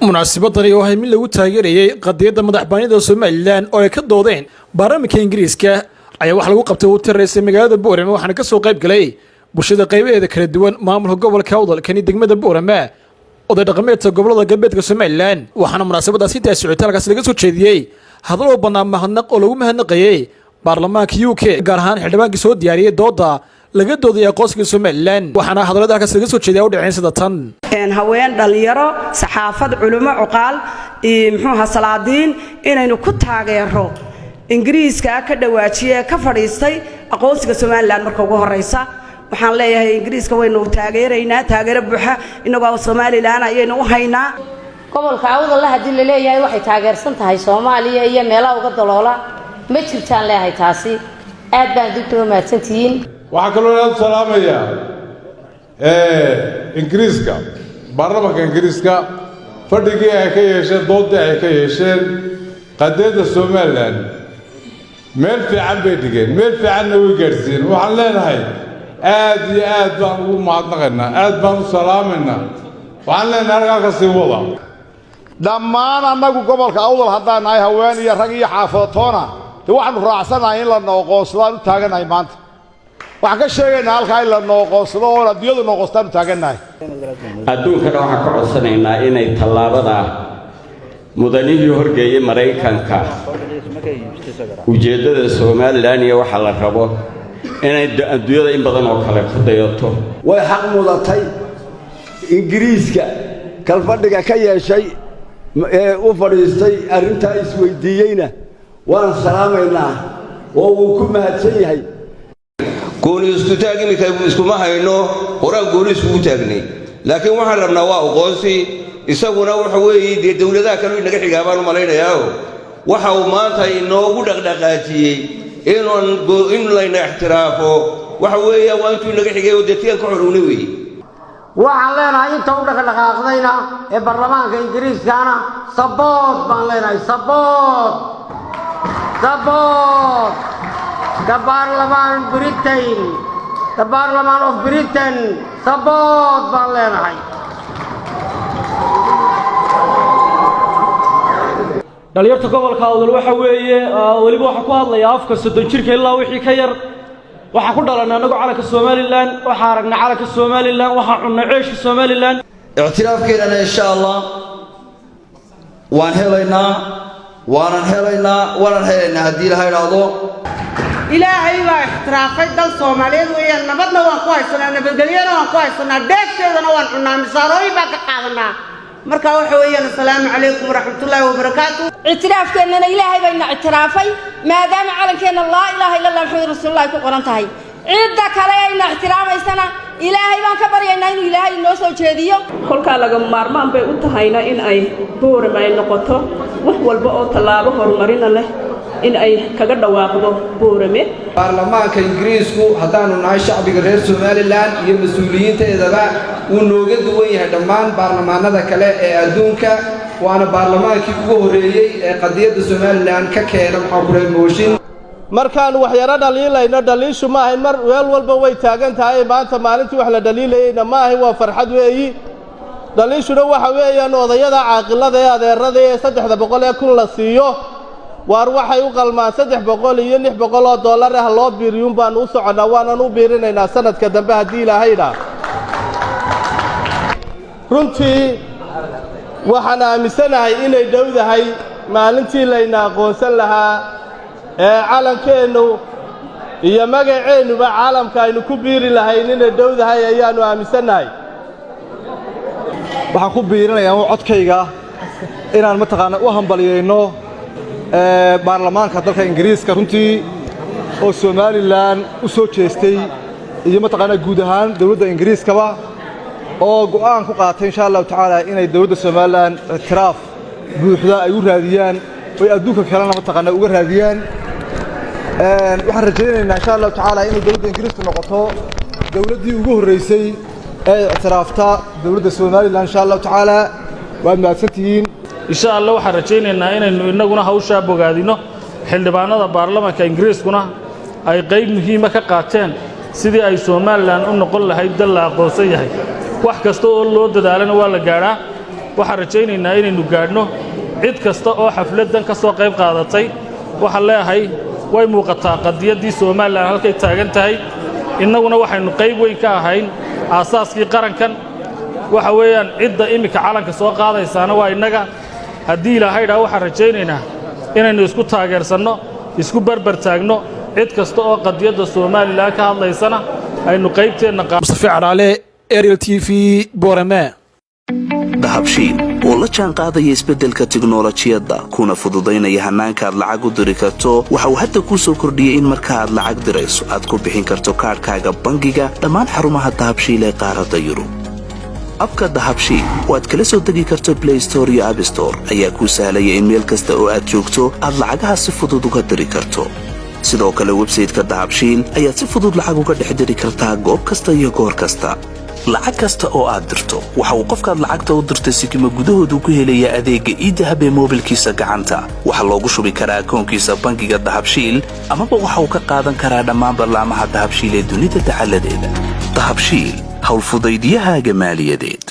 Munaasabadani oo ahay mid lagu taageerayey qadiyadda madaxbanida Somaliland oo ay ka doodeen baarlamaanka Ingiriiska ayaa waxaa lagu qabtay u tiraysay magaalada Boorame, waxaana ka soo qayb galay bulshada qaybaheeda kala duwan, maamulka gobolka Awdal, kani degmada Boorame, oday dhaqameedka gobolada galbeedka Somaliland. Waxaana munaasabadaasi intaa socotay halkaasi laga soo jeediyey hadal oo bannaan mahadnaq oo lagu mahadnaqayey baarlamaanka UK, gaar ahaan xildhibaankii soo diyaariyey dooda laga doodayay aqoonsiga Somaliland. Waxaana hadallada halkaas laga soo jeediya u dhaceen sida tan. Haween, dhallinyaro, saxaafad, culummo, cuqaal, muxuuha, salaadiin, inaynu ku taageero Ingiriiska ka dhawaajiye ee ka fadhiistay aqoonsiga Somaliland. Marka ugu horeysa waxaan leeyahay, Ingiriiska waynu taageeraynaa, taageero buuxa inagoo Somaliland ayaynu u haynaa. Gobolka Awdalla haddii la leeyahay waxay taageersan tahay Soomaaliya iyo meelaha uga daloola ma jirtaan leeyahay, taasi aad baan dibkuna mahadsantihiin. Waxaa kaloo aad u salaamayaa Ingiriiska, baarlamanka Ingiriiska, fadhigii ay ka yeesheen, dooddii ay ka yeesheen qadiyadda Somaliland. Meel fiican bay dhigeen, meel fiicanna way gaadhsiiyeen. Waxaan leenahay aad iyo aad baan ugu mahadnaqaynaa, aad baan u salaamaynaa. Waxaan leenahay halkaa ka sii wada. Dhammaan annagu gobolka Awdal haddaan nahay, haween iyo rag iyo xaafadatoona, dee waxaanu raacsanahay in la nooqoonsado aan u taagannahay. Maanta waxaan ka sheegaynaa halkaa in la nooqoonsado oon adduunyadu nooqoonstaan u taagannahay. Adduunkana waxaan ka codsanaynaa inay tallaabada mudanihii horgeeyey Maraykanka, ujeeddada Somaliland iyo waxa la rabo, inay adduunyada in badan oo kale ku dayato. Way xaq mudatay Ingiriiska kalfadhiga ka yeeshay ee u fadhiistay arrintaa isweyddiiyeyna, waan salaamaynaa oo wuu ku mahadsan yahay. Gooni isku taag iminka iskuma hayno, horaan gooni iskugu taagnay, laakiin waxaan rabnaa waa aqoonsi. Isaguna waxa weeye dee dowladaha kale inaga xigaa baan u malaynayaao waxa uu maanta inoogu dhaqdhaqaajiyey inuun in layna ixtiraafo. Waxa weeya waa intuu inaga xigay oo dee tiyan ka xorowna weeye. Waxaan leenahay inta u dhaqdhaqaaqdayna ee baarlamaanka Ingiriiskana support baan leenahay, support, support the parliament Britain, the parliament of Britain, support baan leenahay. Dhalinyarta gobolka Awdal waxa weeye, weliba waxaan ku hadlayaa afka 30 jirka ilaa wixii ka yar, waxaan ku dhalanay annagu calanka Somaliland, waxaan aragnay calanka Somaliland, waxaan cunnay ceeshka Somaliland. Ictiraafkeennana insha Allah waan helaynaa, waanan helaynaa, waanan helaynaa haddii Ilaha idhaahdo. Ilaahay baa ixtiraafay dal Soomaaliyeed weeyaan. Nabadna waan ku haysanaa, nabadgelyana waan ku haysanaa, dheefteedana waan cunnaa, misaarooyin baan ka qaadanaa. Marka waxa weeyaan, assalaamu calaykum waraxmatullaahi wabarakaatu. Ictiraafkeennana Ilaahay bayna ictiraafay, maadaama calankeenna laa ilaaha illa Allah Maxamed rasuulullahi ku qoran tahay. Cidda kale ayna ixtiraamaysana Ilaahay baan ka baryaynaa inuu Ilaahay inoo soo jeediyo. Kolkaa laga maarmaan bay u tahayna in ay Boorame ay noqoto wax walba oo tallaabo horumarina leh in ay kaga dhawaaqdo Boorame. Baarlamaanka Ingiriisku, haddaannu nahay shacbiga reer Somaliland iyo mas-uuliyiinteedaba, wuu nooga duwan yahay dhammaan baarlamaanada kale ee adduunka. Waana baarlamaankii ugu horreeyey ee qadiyadda Somaliland ka keena, maxaa ku dhahay, mooshin. Markaannu waxyaro dhaliilayno, dhaliishu ma ahayn mar meel walba way taagan tahay. Maanta maalintii wax la dhaliilayeyna ma ahayn, waa farxad weeyi. Dhaliishuna waxa weeyaan odayada caaqilada ee adeerada ee 300,000 la siiyo. Waar waxay u qalmaan 300 iyo 600 oo dollar ah loo biiriyuun baannu u soconnaa, waanan u biirinaynaa sanadka dambe haddii Ilaahay idhaa. Runtii waxaan aaminsanahay inay dhowdahay maalintii layna aqoonsan lahaa ee calankeennu iyo magaceennuba caalamka aynu ku biiri lahayn, inay dhowdahay ayaannu aaminsannahay. Waxaan ku biirinayaa codkayga inaan mataqaana u hambaliyayno baarlamaanka dalka Ingiriiska, runtii oo Somaliland u soo jeestay, iyo mataqaanaa guud ahaan dowladda Ingiriiskaba, oo go'aan ku qaatay insha Allahu tacaala inay dowladda Somaliland ictiraaf buuxda ay u raadiyaan, oy adduunka kalena mataqaanaa uga raadiyaan. Waxaan rajaynaynaa insha Allahu tacaala inay dowladda Ingiriisku noqoto dowladdii ugu horreysay ee ictiraafta dowladda Somaliland insha Allahu tacaala. Waad mahadsantihiin. Insha Allah waxaan rajaynaynaa inaynu innaguna hawshaa bogaadino, xildhibaanada baarlamanka Ingiriiskuna ay qayb muhiima ka qaateen sidii ay Somaliland u noqon lahayd dal la aqoonsan yahay. Wax kasta oo loo dadaalana waa la gaadhaa. Waxaan rajaynaynaa inaynu gaadhno cid kasta oo xafladdan ka soo qayb qaadatay. Waxaan leeyahay, way muuqataa qadiyaddii Somaliland halkay taagan tahay. Innaguna waxaynu qayb weyn ka ahayn aasaaskii qarankan. Waxa weeyaan, cidda iminka calanka soo qaadaysaana waa innaga. Haddii Ilaahay dhaa, waxaan rajaynaynaa inaynu isku taageersanno, isku barbar taagno cid kasta oo qadiyadda Somaliland ka hadlaysana aynu qaybteenna. Mustafa Calaale, Ariel TV, Borame. Dahabshiil oo la jaan qaadaya isbeddelka tiknolojiyadda kuna fududaynaya hannaanka aad lacag u diri karto, waxa uu hadda kuu soo kordhiyey in marka aad lacag dirayso aad ku bixin karto kaadhkaaga bangiga dhammaan xarumaha Dahabshiil ee qaaradda Yurub. App-ka Dahabshiil oo aad kala soo degi karto Play Store iyo App Store ayaa kuu sahlaya in meel kasta oo aad joogto aad lacagaha si fudud uga diri karto. Sidoo kale website-ka Dahabshiil ayaad si fudud lacag uga dhex diri kartaa goob kasta iyo goor kasta. Lacag kasta oo aad dirto, waxa uu qofkaad lacagta u dirtay sikima gudahoodu ku helayaa adeegga eDahab ee moobilkiisa gacanta. Waxaa loogu shubi karaa akoonkiisa bangiga Dahabshiil, amaba waxa uu ka qaadan karaa dhammaan ballaamaha Dahabshiil ee dunida dacaladeeda. Dahabshiil, howlfudaydiyahaaga maaliyadeed.